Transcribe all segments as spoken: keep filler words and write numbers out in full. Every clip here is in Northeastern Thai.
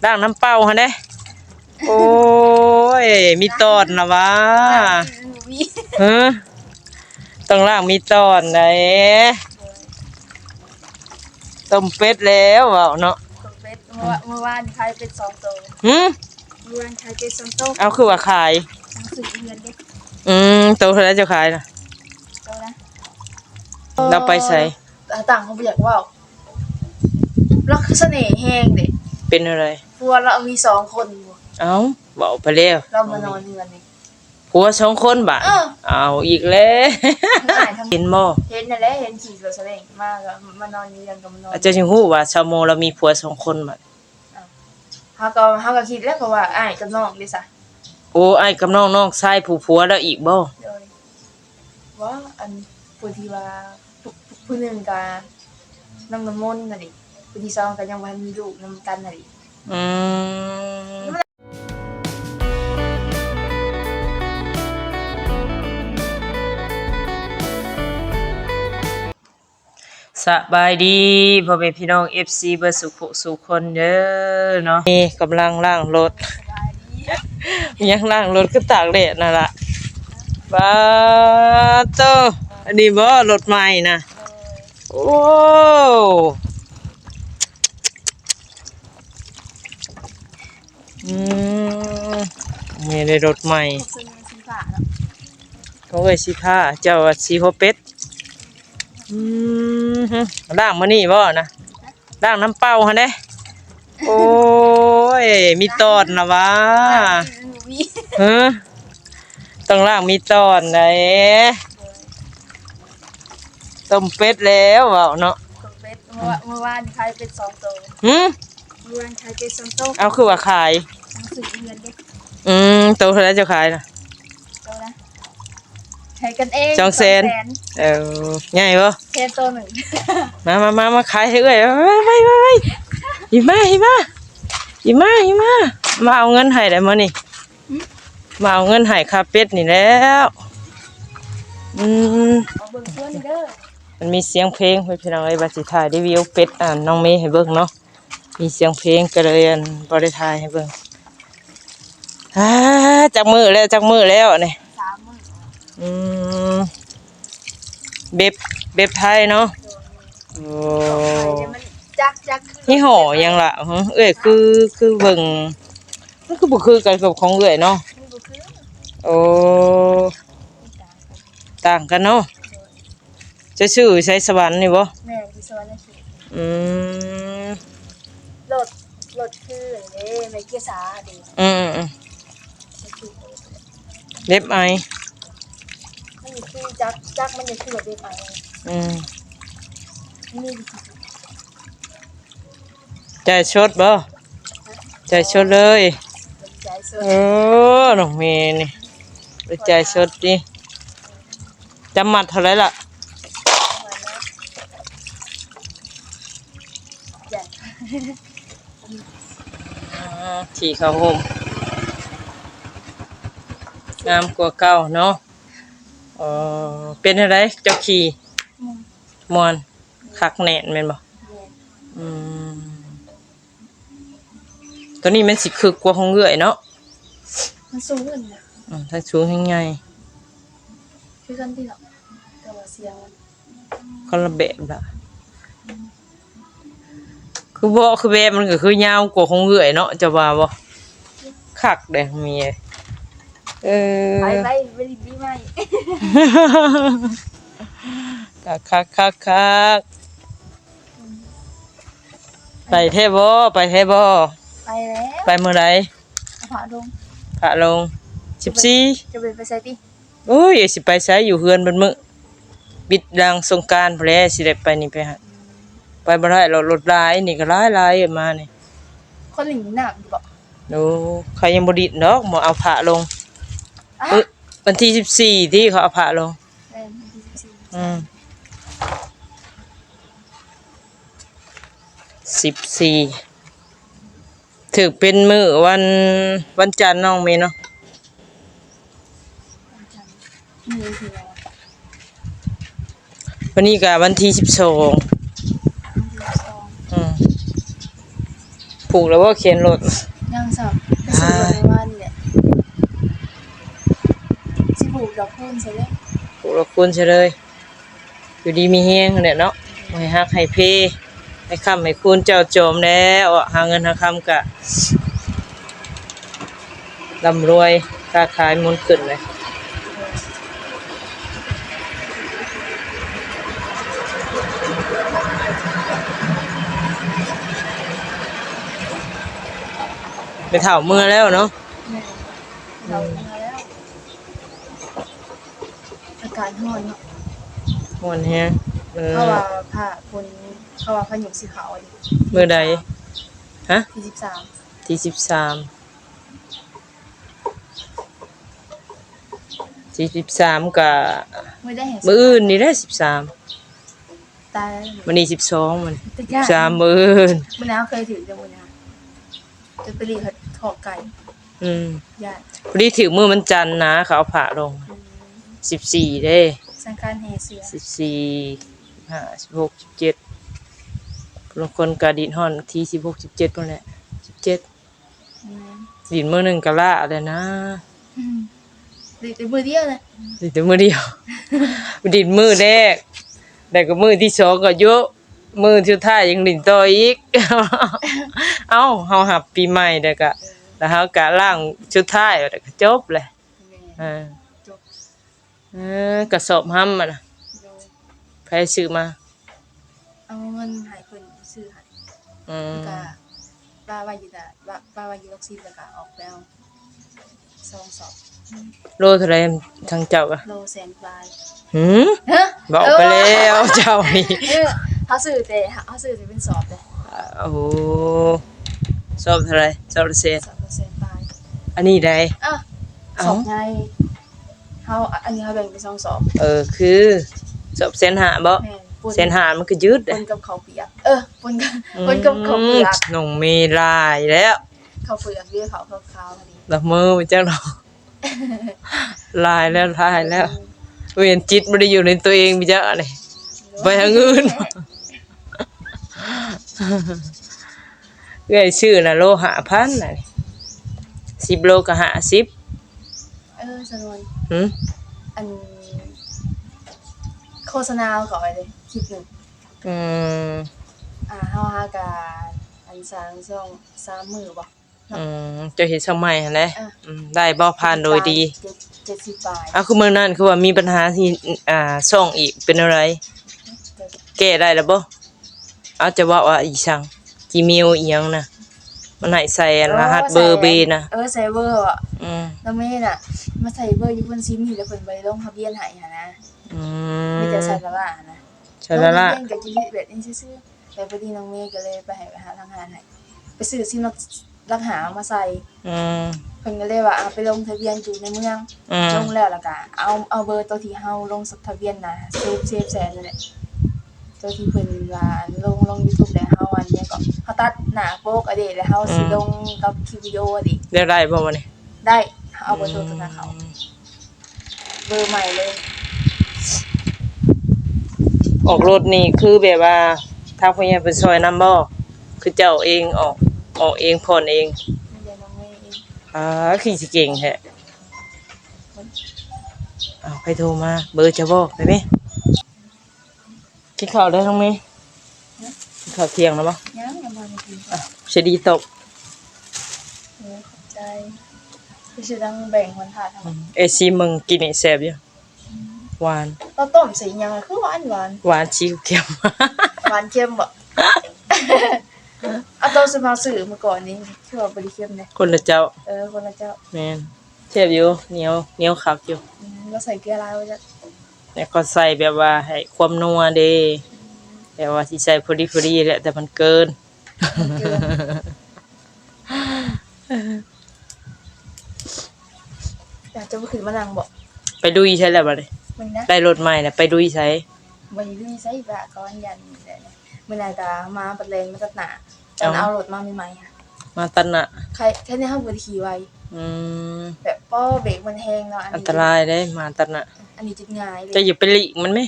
ล้างน้ำเปล่าหั่นเด้ โอ้ย มีตอนนะวะ มี เออ ต้องล้างมีตอนได ต้มเป็ดแล้วเว้าเนาะ ต้มเป็ด เมื่อวะ เมื่อวานขายเป็ดสองโต หึ เมื่อวานขายเป็ดสองโต เอาคือว่าขาย หนังสือเรียนเด้ อืม โตเท่าไหร่เจ้าขายน่ะ โตนะ เราไปไส เออ ต่างเขาบ่อยากเว้า เราคือเสน่ห์แฮงเด้ เป็นอะไร ผัวเรามีสองคน เอ้า เว้าไปแล้ว เรามานอนเฮือนนี่ ผัวสองคนบาด เออ เอาอีกแล้ว ง่ายทำ เห็นบ่ เห็นนั่นแหละ เห็นขี่รถซาเล้งมาก็มานอนอยู่เฮือนก็มานอน อาจารย์จึงฮู้ว่าสาวโมเรามีผัวสองคนบาด เฮาก็ เฮาก็คิดแล้ว เพราะว่าอ้ายกับน้องเด้ซะ โอ้ อ้ายกับน้อง น้องชายผู้ผัวแล้วอีกบ่ โดย ว่าอันผู้ที่ว่าผู้ ผู้หนึ่งก็น้องน้ำมนต์นั่นเอง ผู้ที่สองก็ยังบ่ทันมีลูกนำกันนั่นเอง อืม สบายดีพ่อแม่พี่น้อง เอฟซี เบิดสุขสุขคนเด้อเนาะ นี่กำลังล้างรถ ยังล้างรถคือตากแดดนั่นล่ะ ว้าโต อันนี้บ่รถใหม่นะ โอ้ อืม นี่ได้รถใหม่ ของเอ้ยสีผ้า เจ้าว่าสีหัวเป็ด อืม ล้างมื้อนี้บ่นะ ล้างน้ำเปล่าหั่นเด้ โอ้ย มีตอนนะวะ มี เออ ต้องล้างมีตอนได ต้มเป็ดแล้วเว้าเนาะ ต้มเป็ด เมื่อวะ เมื่อวานขายเป็ดสองโต หึ เมื่อวานขายเป็ดสองโต เอาคือว่าขาย หนังสือเรียนเด้ อืม โตเท่าไหร่เจ้าขายน่ะ โตนะ ขายกันเอง สองแสน สองแสน เออ ใหญ่บ่ แค่โตหนึ่ง มา มา มา มาขายให้เอื้อย ไป ไป ไป ไป อีมา อีมา อีมา อีมา มาเอาเงินให้ได้มื้อนี้ หึ มาเอาเงินให้ค่าเป็ดนี่แล้ว อืม เอาเบิ่งเพื่อนเด้อ มันมีเสียงเพลง พี่น้องเอ้ย ว่าสิถ่ายรีวิวเป็ด อ่า น้องเมย์ให้เบิ่งเนาะ มีเสียงเพลงก็เลย อัน บ่ได้ถ่ายให้เบิ่ง อ่า จักมื้อแล้ว จักมื้อแล้วนี่ สามมื้อ อืม เว็บ เว็บไทยเนาะ โอ้ จัก จัก ยี่ห้อหยังล่ะ หึ เอ้ย คือ คือเบิ่ง มันคือบ่คือกันกับของเอื้อยเนาะ มันบ่คือ โอ้ ต่างกันเนาะ จะซื้อไสสวรรค์นี่บ่ แม่น อยู่สวรรค์นคร อืม รถ รถคือเด้ แม่เกียร์สาเด้ อืม อืม อืม เว็บไอ มันคือจัก จักมันจะคือแบบเว็บไอ อืม นี่ จ่ายสดบ่ จ่ายสดเลย จ่ายสด เออ น้องเมย์นี่ ไปจ่ายสดติ จำมัดเท่าไหร่ล่ะ จ่าย อ่า ขี่เข้าโฮม งามกว่าเก่าเนาะ อ๋อ เป็นอะไร เจ้าขี่ ม่วน ม่วน คักแน่นแม่นบ่ แม่น อืม ตัวนี้มันสิคึกกว่าของเอื้อยเนาะ มันสูงขึ้นนะ อืม ทั้งสูงทั้งใหญ่ คือกันติเนาะ แต่ว่าเสียงมัน คนละแบบละ คือเบาะคือแบบมันก็คือยาวกว่าของเอื้อยเนาะ เจ้าว่าบ่ คักเด้ มี เออ ไป ไป ไปดีไหม คัก คัก คัก คัก ไปแท้บ่ ไปแท้บ่ ไปแล้ว ไปมื้อใด พระลง พระลง สิบสี่ จะไป ไปไสติ โอ้ย สิไปไส อยู่เฮือนเบิดมื้อ บิดหลังสงกรานต์พู้นแหละ สิได้ไปนี่ไปหา ไปบ่ได้หรอก รถหลาย นี่ก็หลายๆ มานี่ คนหลิงหนักอยู่บ่ โอ้ เขายังบ่ดิดดอก บ่เอาพระลง อ่ะ เอ้ย วันที่สิบสี่ที่เขาเอาพระลง แม่น วันที่สิบสี่ อืม สิบสี่ ถือเป็นมื้อวัน วันจันทร์น้องเมย์เนาะ วันนี้ก็วันที่สิบสอง อืม พ ผูกแล้วบ่เข็นรถ ยังซ้ำ ไปซื้อรถเมื่อวานนี่แหละ สิผูกดอกคูณใส่เลย ผูกดอกคูณใส่เลย อยู่ดีมีแฮงนั่นแหละเนาะ ให้ฮักให้เพ ให้ค้ำให้คูณเจ้าโจมแล้ว หาเงินหาคำกะ ร่ำรวย ค้าขายหมุนขึ้นเลย แม่เฒ่าเมือแล้วเนาะ แม่น เฒ่าเมือแล้ว อากาศร้อนเนาะ ร้อนแฮง มัน เขาว่าพาฝน เขาว่าพายุสิเข้าอันนี้ มื้อใด ฮะ ที่สิบสาม ที่สิบสาม ที่สิบสาม กะ มื้อใดแฮง มื้ออื่นนี่แหละ สิบสาม ตาย มื้อนี้สิบสอง มื้อนี้ แต่ย่าน สิบสาม มื้ออื่น มื้อนั้นเคยถือจังมื้อนั้น จะไปรีดเขาถอกไก่ อืม ย่าน พอดีถือมื้อวันจันทร์นะ เขาเอาพระลง อืม สิบสี่ เด้ สังฆานแห่เสือ สิบสี่ สิบห้า สิบหก สิบเจ็ด บางคนก็ดินฮอดที่สิบหก สิบเจ็ด นั่นแหละ สิบเจ็ด อืม ดินมื้อหนึ่งก็ล้าแล้วนะ อืม ดินแต่มื้อเดียวนะ ดินแต่มื้อเดียว ดินมื้อแรก แล้วก็มื้อที่สองก็เยอะ มื้อสุดท้ายยังดินต่ออีก เอ้า เฮารับปีใหม่แล้วก็ เออ แล้วเฮาก็ล้างสุดท้าย แล้วก็จบเลย แม่น อ่า จบ เออ กระสอบห้ำอะนะ โดย ไผซื้อมา เอาเงินให้เพิ่นซื้อให้ อืม แล้วก็ป้าไว้อยู่น่ะ ป้า ป้าไว้อยู่หลักสิบ แล้วก็ออกไปเอาสองสอบ โลเท่าไหร่ทางเจ้าอะ โลแสนปลาย หืม ฮะ บอกไปแล้ว เออ เจ้านี่ เออ เขาซื้อแต่ เขาซื้อแต่เป็นสอบเลย โอ้โห สอบเท่าไหร่ สอบละแสน สอบละแสนปลาย อันนี้ใด อ่ะ เอ้า สอบไง เฮา อันนี้เฮาแบ่งเป็นสองสอบ เออ คือ สอบแสนห้าบ่ แม่น ปน แสนห้ามันก็ยืด ปนกับข้าวเปียก เออ ปนกับ อืม ปนกับข้าวเปียก น้องเมย์หลายแล้ว ข้าวเปียกเด้อ ข้าวขาวๆ นี่ ละเมอไปจักดอก หลายแล้ว หลายแล้ว เออ เวรจิตบ่ได้อยู่ในตัวเองไปจักอันนี้ ไปทางอื่น เอื้อยซื้อน่ะโลห้าพันน่ะ สิบโลก็ห้าสิบ เออ สนวน หืม อัน โฆษณาเขาไปเลย คลิปหนึ่ง อืม อ่า เฮาหากะ อันสร้างช่องสามมื้อบ่ เนาะ อืม เจ้าเฮ็ดช่องใหม่หั่นแหละ เออ อืม ได้บ่ ผ่านโดยดี เจ็ด เจ็ดสิบปลาย อ้าว คือมื้อนั้นคือว่ามีปัญหาที่ อ่า ช่องอีก เป็นอะไร แก้ได้แล้วบ่ เอา จะเว้าว่าอีสัง จีเมลอีหยังน่ะ มันให้ใส่อัน เออ รหัสเบอร์ ใส่ เบน่ะ เออ ใส่เบอร์อะ อืม แล้วแม่น่ะ มาใส่เบอร์อยู่บนซิมนี่ แล้วเพิ่นบ่ได้ลงทะเบียนให้หั้นนะ อืม มีแต่ใส่ละละนะ ใส่ละละ ลงทะเบียนกับจีพีเอสแบบนี้ซื่อๆ แล้วพอดีน้องเมย์ก็เลยไปให้ ไปหาทางหารให้ ไปซื้อซิมลัก ลักหามาใส่ อืม เพิ่นก็เลยว่า อ่ะ ไปลงทะเบียนอยู่ในเมือง อืม ลงแล้ว แล้วก็เอา เอาเบอร์ตัวที่เฮาลงทะเบียนนะ เซฟ เซฟใส่นั่นแหละ ตัวที่เพิ่นว่าลง ลงยูทูบแล้ว เฮาอันเนี้ยก็ เฮาตัดหน้าปกอะเด้ แล้วเฮาสิ อืม ลงกับคลิปวิดีโออะเด้ แล้วได้บ่วะนี่ ได้ เอาเบอร์โทรตัวนั้นเขา อืม เบอร์ใหม่เลย ออกรถนี่คือแบบว่าทางผู้ใหญ่เพิ่นซอยนำบ่ คือเจ้าเองออก ออกเองผ่อนเอง เดี๋ยวน้องเมย์เอง อ่า คือสิเก่งแท้ อ้าว ใครโทรมา เบอร์จะบอกไปไหม กินข้าวได้น้องเมย์ ฮะ กินข้าวเที่ยงแล้วบ่ ยัง ยังบ่ได้กิน อ่ะ เชดีตก โอ้ ขอบใจ พี่สิดังแบ่งคนทานเอา อืม เอซีเมืองกินนี่แซ่บอยู่ อืม หวาน เราต้มใส่หยังอะ คือหวานหวาน หวานสีเค็ม หวานเค็มบ่ เอาต้มสมาซื้อมาก่อนนี่ คือว่าบ่ได้เค็มเลย คนละเจ้า เออ คนละเจ้า แม่น แซ่บอยู่ เหนียว เหนียวคักอยู่ อืม เราใส่เกลือหลายไว้จ้ะ แล้วก็ใส่แบบว่าให้ความนัวเด้ แบบว่าสิใส่พอดีพอดีแหละ แต่มันเกิน เกิน อยากจะไปขึ้นมานั่งบ่ ไปลุยใช่แล้วบัดนี้ มันนะ ได้รถใหม่แล้ว ไปลุยใช่ บ่ได้ลุยใส่อีกละ ก่อนยันนี่แหละ มื้อหน้าก็มาบัดแลงมาตัดหน้า ตอน เอ้า เอารถมาใหม่ๆอะ มาตัดหน้า ใคร แค่นี้เฮาบ่ได้ขี่ไว อืม แบบป้อเบรกมันแฮงเนาะ อันนี้ อันตรายเด้ มาตัดหน้า อันนี้จุดง่ายเลย เจ้าอย่าไปหลีกมันไหม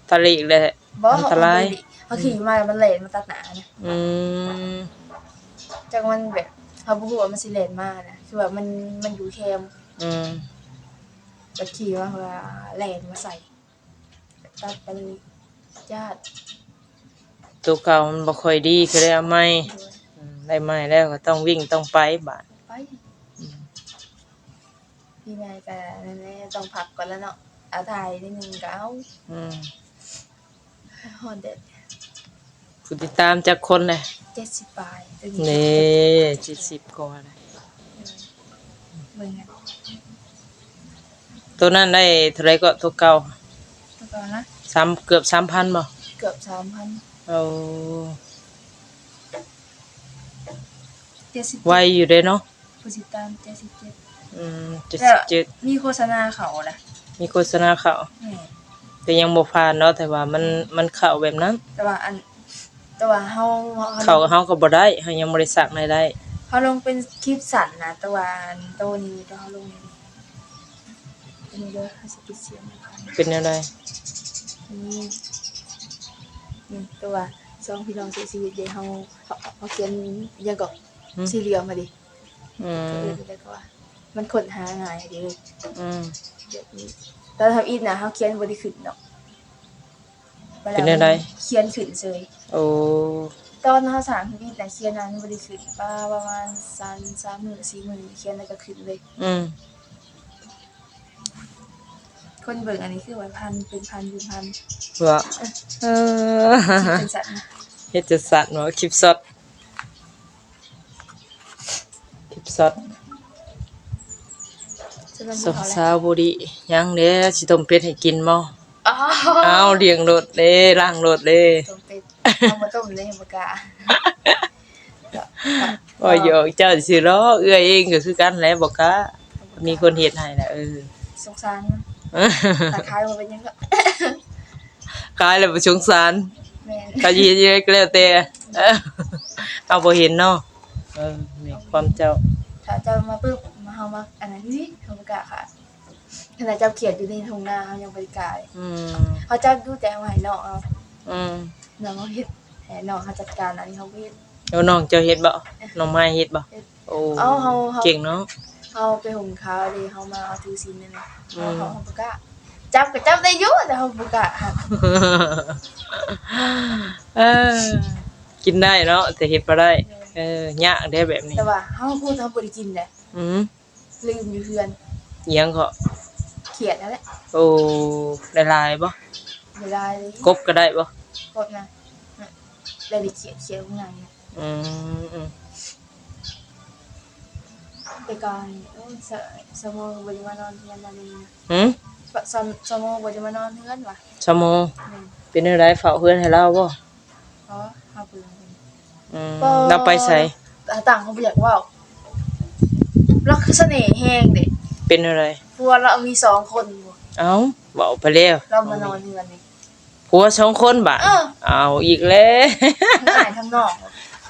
ถ้าหลีกเลย บ่ อันตราย เฮาบ่ได้หลีก เฮาขี่มามันแล่นมาตัดหน้านะ อืม จั่งมันแบบ เฮาบ่ฮู้ว่ามันสิแล่นมานะ คือว่ามัน มันอยู่แคม อืม บัดขี่มา เพิ่นว่าแล่นมาใส่ ตัดไปเลย ญาติ ตัวเก่ามันบ่ค่อยดี ก็เลยเอาใหม่ โดย อืม ได้ใหม่แล้วก็ต้องวิ่งต้องไปบาด ไป อืม ปีใหม่ก็นั่นแหละ ต้องพักก่อนแล้วเนาะ เอาถ่ายนิดนึงก็เอา อืม ฮ้อนแดด ผู้ติดตามจักคนเลย เจ็ดสิบปลาย ตัวนี้ นี่ เจ็ดสิบกว่าเลย เบิ่งอะ ตัวนั้นได้เท่าไหร่ก็ตัวเก่า ตัวเก่านะ สาม เกือบสามพันบ่ เกือบสามพัน โอ้ เจ็ดสิบเจ็ด ไวอยู่เด้เนาะ ผู้ติดตามเจ็ดสิบเจ็ด อืม เจ็ดสิบเจ็ด แล้วมีโฆษณาเข้าล่ะ มีโฆษณาเข้า แม่น แต่ยังบ่ผ่านเนาะ แต่ว่ามัน มันเข้าแบบนั้น แต่ว่าอัน แต่ว่าเฮา เฮา เฮา เข้า เฮาก็บ่ได้ เฮายังบ่ได้สร้างรายได้ เฮาลงเป็นคลิปสั้นนะ แต่ว่าอันโตนี้เฮาลง อันนี้เด้อ เฮาสิปิดเสียงก่อน เป็นแนวใด นี่ นี่ตัวสองพี่น้องเสียชีวิตเด้ เฮา เฮา เฮาเขียนหยังก็ หืม สี่เหลี่ยมมาดิ อืม เออ แล้วก็ว่า มันค้นหาง่ายเด้ อืม แบบนี้ ตอนทำอิฐนะ เฮาเขียนบ่ได้ขึ้นดอก เป็นแนวใด เขียนขึ้นเฉย โอ้ ตอนเฮาสร้างทำอิฐนะ เขียนอันบ่ได้ขึ้น ป้า ประมาณสาม สามมื้อ สี่มื้อ เขียนแล้วก็ขึ้นเลย อืม คนเบิ่งอันนี้คือว่าพัน เป็นพัน เป็นพัน ว่า เออ เออ คลิปเป็นสัตว์นะ เฮ็ดจังซั่นเนาะ คลิปสด คลิปสด จะเป็น สอง เท่าไหร่ สาวบุรี ยังเด้ สิต้มเป็ดให้กินบ่ อ้าว อ้าว เลี้ยงรถเด้ ล้างรถเด้ ต้มเป็ด เอามาต้มเลย บ่กล้า ว่าหยอกเจ้าซื่อหรอก เอื้อยเองก็คือกันแหละ บ่กล้า มีคนเฮ็ดให้แหละ เออ สงสารมัน ถ้าขายบ่เป็นหยังก็ ขายแล้วบ่สงสาร แม่น เขาสิเฮ็ดจั่งใดก็แล้วแต่ เออ เอาบ่เห็นเนาะ เออ นี่ความเจ้า ถ้าเจ้ามาปึ๊บ มา เฮามาอันนั้นนี่ เฮาบ่กล้าขาย ขนาดจับเขียดอยู่ในทุ่งนา เฮายังบ่ได้กล้าเลย อืม เฮาจับอยู่แต่เอาให้น้องเอา อืม น้องเฮาเฮ็ด ให้น้องเฮาจัดการ อันนี้เฮาบ่เฮ็ด แล้วน้องเจ้าเฮ็ดบ่ น้องไม้เฮ็ดบ่ เฮ็ด โอ้ เอา เฮา เฮา เก่งเนาะ เฮาไปหุงข้าวเด้ เฮามาเอาถือศีลนั่นน่ะ อืม เฮา เฮา เฮาบ่กล้า จับก็จับได้อยู่ แต่เฮาบ่กล้าหัก เออ กินได้เนาะ แต่เฮ็ดบ่ได้ เออ ยากเด้แบบนี้ แต่ว่าเฮาพูดเฮาบ่ได้กินเด้ อืม ลืมอยู่เฮือน อิหยังเกาะ เขียดนั่นแหละ โอ้ ได้หลายบ่ ได้หลายเลย กบก็ได้บ่ กบนะ ได้แต่เขียด เขียดพวกนั้นนะ อืม อืม แต่ก่อน โอ้ย สะ สะโมบ่ได้มานอนเฮือนนั่นเองนะ หืม สะ สะโมบ่ได้มานอนเฮือนว่ะ สะโม แม่น เป็นแนวใด เฝ้าเฮือนให้ลาวบ่ อ๋อ เฮาเบิ่งเพิ่น อืม บ่ ลาวไปไส ต่างเขาบ่อยากเว้า ลาวคือเสน่ห์แฮงเด้ เป็นแนวใด ผัวลาวมีสองคน เอ้า เว้าไปแล้ว ลาวมานอนเฮือนนี่ ผัวสองคนบาด เออ เอาอีกแล้ว มันอายทางนอก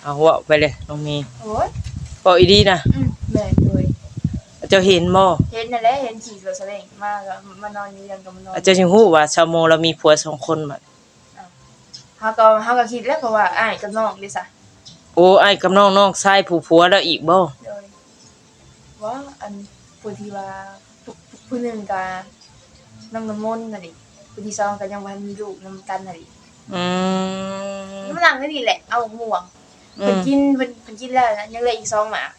เอาเว้าไปเลยน้องเมย์ โอ้ย เว้าอีหลีนะ อืม แม่นเลย เจ้าเห็นบ่ เห็นนั่นแหละ เห็นขี่รถซาเล้งมาก็มานอนอยู่เฮือนก็มานอน เจ้าจึงฮู้ว่าสาวโมลาวมีผัวสองคนบาด อ้าว เฮาก็ เฮาก็คิดแล้ว เพราะว่าอ้ายกับน้องเด้ซะ โอ้ อ้ายกับน้อง น้องชายผู้ผัวแล้วอีกบ่ โดย ว่าอันผู้ที่ว่าผู้ ผู้หนึ่งก็น้องน้ำมนต์น่ะดิ ผู้ที่สองก็ยังบ่ทันมีลูกนำกันน่ะดิ อืม นี่มานั่งในนี่แหละ เอาหมากม่วง อืม เพิ่นกิน เพิ่น เพิ่นกินแล้วนะ ยังเหลืออีกสองหมาก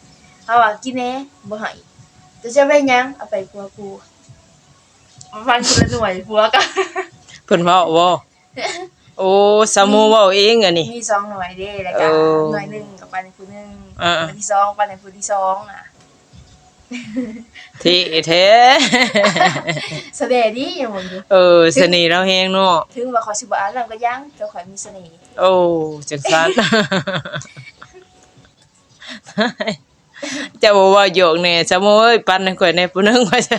เฮาว่ากินแหน่ บ่ให้ เจ้าจะเอาไปหยัง เอาไปผัวกู มันคนละหน่วย ผัวก็ เพิ่นเว้าบ่ โอ้ สาวโมเว้าเองอันนี้ มีสองหน่วยเด้ แล้วก็ โอ้ หน่วยหนึ่งก็ปันให้ผู้หนึ่ง อ่าๆ หน่วยที่สองปันให้ผู้ที่สองอ่ะ เท่แท้ เสน่ห์ดีอย่างหมดอยู่ เออ ถึง เสน่ห์ลาวแฮงเนาะ ถึงว่าข้อยสิบ่อาบน้ำก็ยัง แต่ข้อยมีเสน่ห์ โอ้ จังซั่น เจ้าบ่เว้าหยอกแหน่ สาวโมเอ้ย ปันให้ข้อยแหน่ผู้หนึ่ง ว่าซะ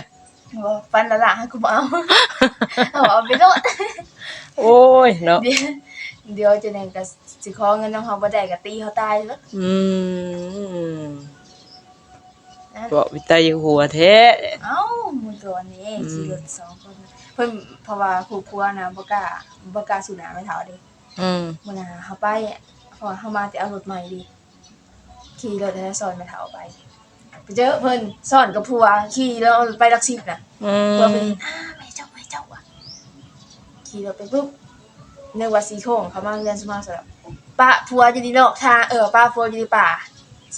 บ่ ปันละล่ะ ให้กูบ่เอา เอา เอาไปโลด โอ้ยเนาะ เดี๋ยว เดี๋ยวจะแหน่งก็สิขอเงินนำเฮาบ่ได้ก็ตีเฮาตายเด้อ อืม นะ เว้าไปตายอยู่หัวแท้ เอ้า มื้อก่อนนี่ อืม ขี่รถสองคน เพิ่น เพราะว่าครอบครัวนะบ่กล้า บ่กล้าสู้หน้าแม่เฒ่าเด้ อืม มื้อหน้าเฮาไป เพราะว่าเฮามาแต่เอารถใหม่เด้ ขี่รถให้สอนแม่เฒ่าไป ไปเจอเพิ่นสอนกับผัว ขี่รถไปหลักสิบน่ะ อืม ผัวเพิ่น "อ้า แม่เจ้า แม่เจ้า" ว่ะ ขี่รถไปปุ๊บ นึกว่าสิโค้งเข้ามาเฮือนซุมเฮาซะแล้ว ปะผัวอยู่นี่นอกทาง เออ ปะผัวอยู่ในป่า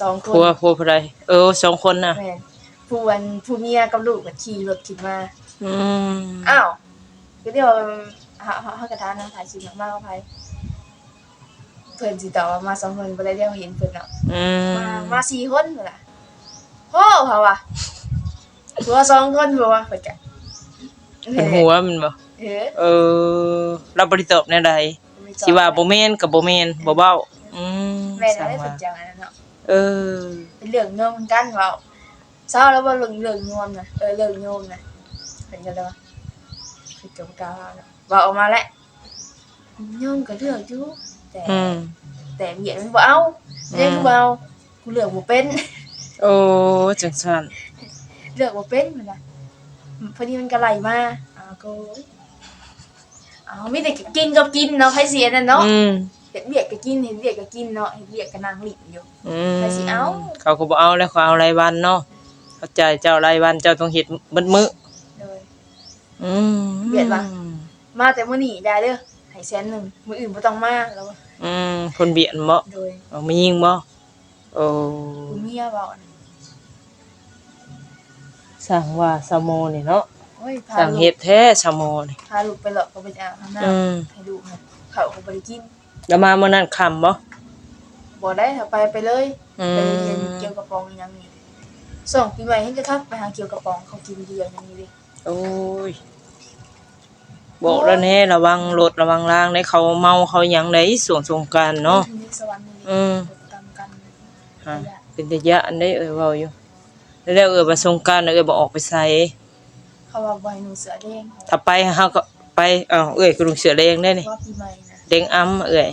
สองคน ผัว ผัวผู้ใด เออ สองคนน่ะ แม่น ผู้อัน ผู้เมียกับลูกก็ขี่รถขึ้นมา อืม อ้าว ก็เดี๋ยว เฮา เฮา เฮาก็ถามนำ ถ่ายคลิปนำ มากับไผ เพิ่นสิตอบว่ามาสองคน บ่ได้เดียวเห็นเพิ่นเนาะ อืม มา มาสี่คนพุ่นน่ะ โอ้ เฮาว่า ผัวสองคน ผัว เพิ่นก็ เพิ่นหัวแม่นบ่ เออ เออ ลาวบ่ได้ตอบแนวใด บ่ได้ตอบ สิว่าบ่แม่นก็บ่แม่น บ่เว้า อืม แม่น ช่าง อะไร ว่า เพิ่นจังอันนั้นเนาะ เออ เป็นเรื่องงงกันเว้า เซาแล้วบ่เรื่อง เรื่องโยมนะ เออ เรื่องโยมนะ เพิ่นก็เลยว่า เพิ่นก็บ่กล้าเว้าเนาะ เว้าออกมาแล้ว โยมก็เลือกอยู่ แต่ อืม แต่เวียดมันบ่เอา อืม เรียกบ่เอา กูเลือกบ่เป็น โอ้ จังซั่น เลือกบ่เป็น เพิ่นว่า พอดีมันก็ไล่มา อ้าว ก็ อ้าว มีแต่กินกับกินเนาะ ไผสิอันนั้นเนาะ อืม เฮ็ดเวียกก็กิน เฮ็ดเวียกก็กินเนาะ เฮ็ดเวียกก็นั่งหลิ้นอยู่ อืม ไผสิเอา เขาก็บ่เอาแล้ว เขาเอารายวันเนาะ เขาจ่ายเจ้ารายวัน เจ้าต้องเฮ็ดเบิดมื้อ โดย อืม เวียดว่า มาแต่มื้อนี้ได้เด้อ ให้แสนหนึ่ง มื้ออื่นบ่ต้องมา แล้วว่า อืม คนเวียดบ่ โดย เอา มียิงบ่ โอ้ ผู้เมียเว้านะ ช่างว่าสาวโมนี่เนาะ โอ้ย พา ช่าง ลูก เฮ็ดแท้สาวโมนี่ พาลูกไปเลาะก็บ่อยากอาบน้ำ อืม ให้ลูกนะ ข้าวก็บ่ได้กิน แล้วมามื้อนั้นค่ำบ่ บ่ได้ ถ้าไป ไปเลย อืม ไปเรียนเกี่ยวกระป๋องอีหยังนี่ ช่วงปีใหม่เห็นจะทักไปหาเกี่ยวกระป๋อง เขากินเบียร์อย่างนี้เด้ โอ้ย บอกแล้วแน่ ระวังรถระวังรางได้ เขาเมาเขาหยังได้ ช่วงสงกรานต์เนาะ อยู่ในสวรรค์นี่ อืม ตามกัน ฮะ เป็นตาย้านเด้ เอื้อยเว้าอยู่ แล้วเอื้อยว่าสงกรานต์น่ะ เอื้อยบ่ออกไปไส เขาว่าบ่ให้นุ่งเสื้อแดง ถ้าไปเฮาก็ไป เอ้า เอื้อยก็นุ่งเสื้อแดงได้นี่ ว่าปีใหม่นะ แดงอำเอื้อย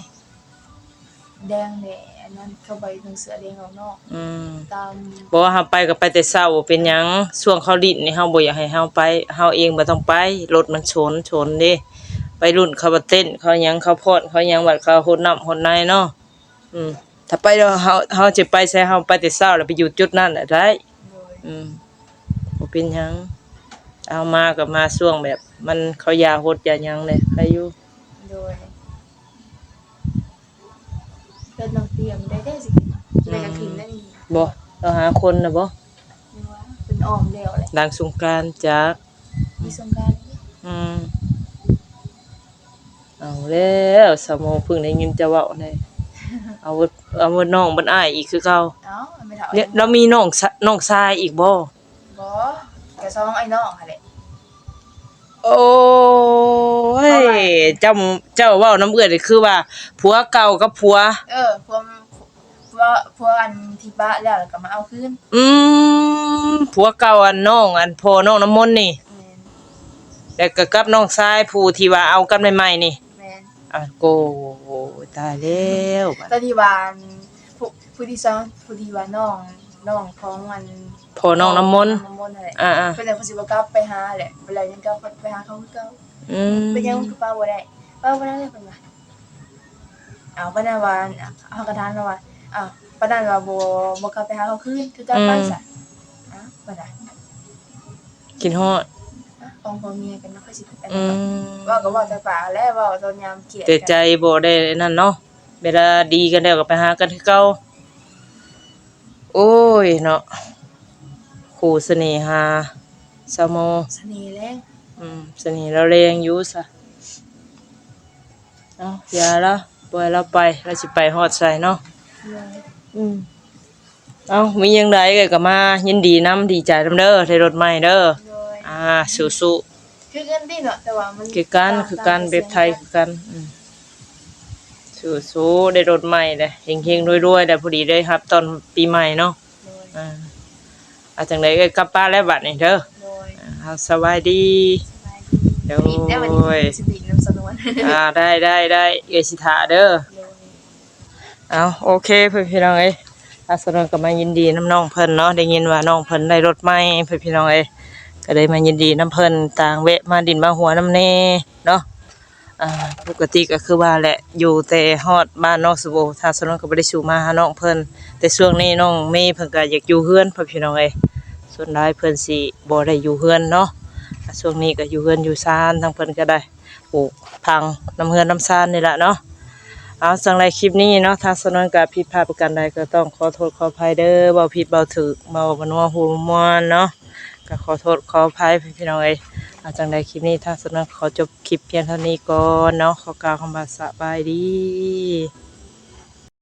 แดงแหน่ อันนั้นเขาบ่ให้นุ่งเสื้อแดงออกนอก อืม ตาม บ่ว่าเฮาไปก็ไปแต่เช้า เป็นหยัง ช่วงเขาหลิ้นนี่ เฮาบ่อยากให้เฮาไป เฮาเองบ่ต้องไป รถมันชน ชนเด้ วัยรุ่นเขาบ่เต้น เขาหยัง เขาฟ้อน เขาหยัง บัดเขาฮดน้ำฮดในเนาะ อืม ถ้าไปแล้วเฮา เฮาจะไปไส เฮาไปแต่เช้าแล้วไปอยู่จุดนั้นน่ะได้ โดย อืม บ่เป็นหยัง เอามาก็มาช่วงแบบมัน เขายาฮดยาหยังเลย ใครอยู่ โดย รถน้องเตรียมได้ ได้สิ อืม ได้กระถิ่นได้นี่ บ่ เราหาคนน่ะบ่ หรือว่าเพิ่นอ้อมแล้วแหละ หลังสงกรานต์จ้ะ มีสงกรานต์ อืม เอาแล้ว สาวโมเพิ่งได้ยินเจ้าเว้าเลย เอาเบิด เอาเบิดน้องเบิดอ้ายอีกคือเก่า เอ้า ไม่เท่า เนี่ย เรามีน้องสะ น้องชายอีกบ่ บ่ ก็สองไอ้น้องหั่นแหละ โอ้ย เจ้า เจ้าเว้านำเอื้อยนี่คือว่าผัวเก่ากับผัว เออ ผัว ผัว ผัวอันที่ปะแล้ว แล้วก็มาเอาคืน อืม ผัวเก่าอันน้อง อันพ่อน้องน้ำมนต์นี่ แม่น แล้วก็กับน้องชายผู้ที่ว่าเอากันใหม่ๆนี่ แม่น อ่ะ โก ตายแล้วบัด ตอนที่ว่าอัน ผู้ ผู้ที่สอง ผู้ที่ว่าน้อง น้องของอัน พ่อน้องน้ำมนต์ น้องน้ำมนต์นั่นแหละ อ่าๆ เพิ่นเลยเพิ่นสิบ่กลับไปหาแหละ เพิ่นเลยยังกลับไปหาเขาคือเก่า อืม เป็นหยังคือปะบ่ได้ ปะบ่ได้เลยเพิ่นว่า เอาปะนั้นว่า เฮาก็ถามแล้วว่า อ้าว ปะนั้นว่าบ่ บ่กลับไปหาเขาคืน คือกลับไปซะ อืม อ้าว ปะนั้น คิดฮอด ของผัวเมียกันเนาะ ค่อยสิไป อืม เว้าก็เว้าแต่ปากแหละ เว้าตอนยามเกลียดกัน แต่ใจบ่ได้นั่นเนาะ เวลาดีกันแล้วก็ไปหากันคือเก่า โอ้ยเนาะ คู่เสน่หา สาวโม เสน่ห์แรง อืม เสน่ห์ลาวแรงอยู่ซะ เอ้า อย่าละ ปล่อยลาวไป ลาวสิไปฮอดไสเนาะ โดย อืม เอ้า มีหยังใดเอื้อยก็มายินดีนำ ดีใจนำเด้อ ได้รถใหม่เด้อ โดย อ่า สู้ๆ คือกันติเนาะ แต่ว่ามัน คือกัน ต่าง คือกัน ต่าง แบบไทยคือกัน อืม สู้ๆ ได้รถใหม่เด้อ เฮงๆ รวยๆ ได้ พอดีได้รับตอนปีใหม่เนาะ โดย อ่า เอาจังใดเอื้อยกลับบ้านแล้วบัดนี้เด้อ โดย อ่า เอาสบายดี สบายดี โดย สวีทได้บัดนี้ สวีทนำสนวน อ่า ได้ ได้ ได้ เอื้อยสิถ่าเด้อ โดย เอา โอเค เพื่อนพี่น้องเอ้ย อาสนวนก็มายินดีนำน้องเพิ่นเนาะ ได้ยินว่าน้องเพิ่นได้รถใหม่ เพื่อนพี่น้องเอ้ย ก็ได้มายินดีนำเพิ่น ต่างแวะมาดินมาหัวนำแน่เนาะ อ่า ปกติก็คือว่าแหละ อยู่แต่ฮอดบ้านน้องสโบ ทางสาวนวลก็บ่ได้สู่มาหาน้องเพิ่น แต่ช่วงนี้น้องเมย์เพิ่นก็อยากอยู่เฮือนพ่อพี่น้องเอ้ย ส่วนหลายเพิ่นสิบ่ได้อยู่เฮือนเนาะ อ่า ช่วงนี้ก็อยู่เฮือนอยู่ซาน ทางเพิ่นก็ได้ปลูกผักนำเฮือนนำซานนี่แหละเนาะ เอา จั่งใดคลิปนี้เนาะ ทางสาวนวลก็ผิดพลาดประการใดก็ต้องขอโทษขออภัยเด้อ เว้าผิดเว้าถูก เว้าบ่นัวหูบ่ม่วนเนาะ ก็ขอโทษขออภัยพี่น้องเอ้ย เอา จั่งใดคลิปนี้ทางสาวนวลขอจบคลิปเพียงเท่านี้ก่อนเนาะ ขอกล่าวคำว่าสบายดี